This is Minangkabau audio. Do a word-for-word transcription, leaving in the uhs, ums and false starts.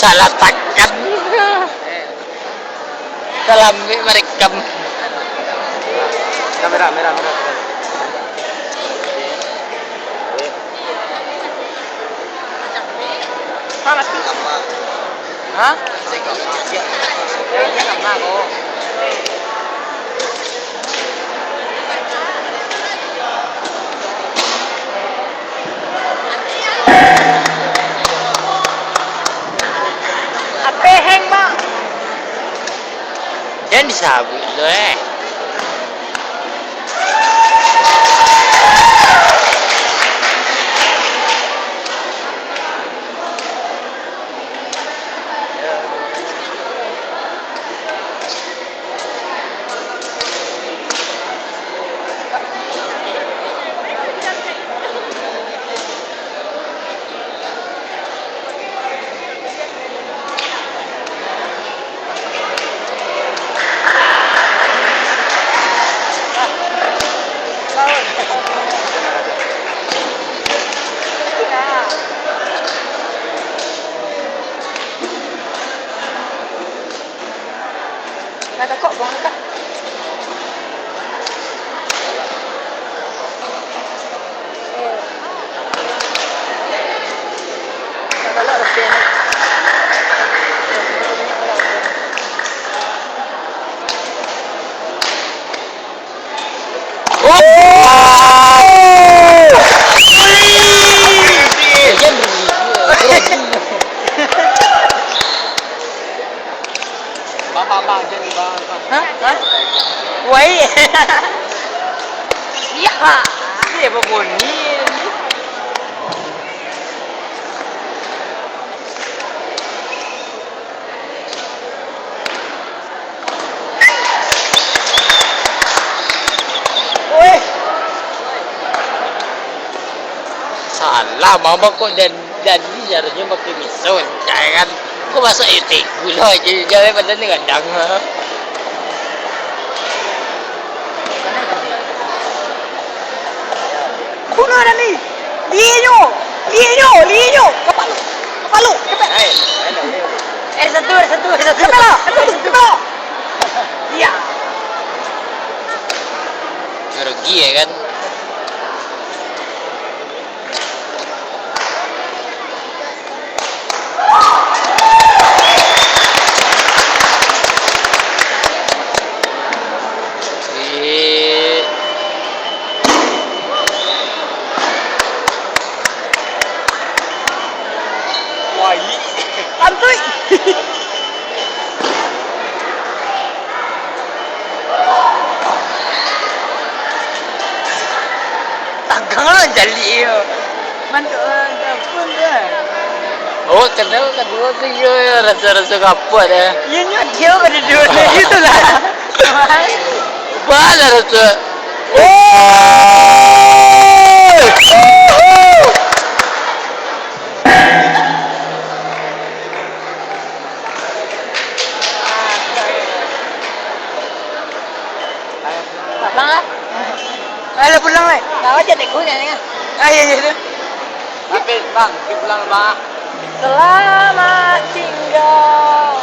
Salah takan. Salah ambil merekam. Kamera, kamera, kamera. Hah? Ape heng, Bang? Jan disabuik tu, eh. Nah, kakak, buang kakak. Bang, bang, bang, jadi bang, bang. Hah? Hah? Wai. Iya. Iya, babunyi. Woi. Salah, mama kok dan, dan ni harusnya pakai pisau, kan? Kok masak yo tegu lah je, jangan pada ni kadang. Bunuh dah ni. Linyo! Linyo! Linyo! Kapalo! Kapalo! Kapalo! Eh, satu, eh, satu, eh, satu. Kapalo! Kapalo! Kapalo! Iya. Rugi ya kan? Wai. Santuy. Tagang lah jalik yo. Mantuk, eh, apa tu, eh? Oh, kenal kaduo tu, iyo, iyo, rasa-rasa kaput, eh. Iyo, nyo, dio kaduo-duo, itulah. Balah rasa. Oh! Pulang lah. Alah, pulang lah. Bawa je dek guna ni. Ah, iya, iya, tu. Tapi, Bang, kita pulang, Bang. Selamat tinggal.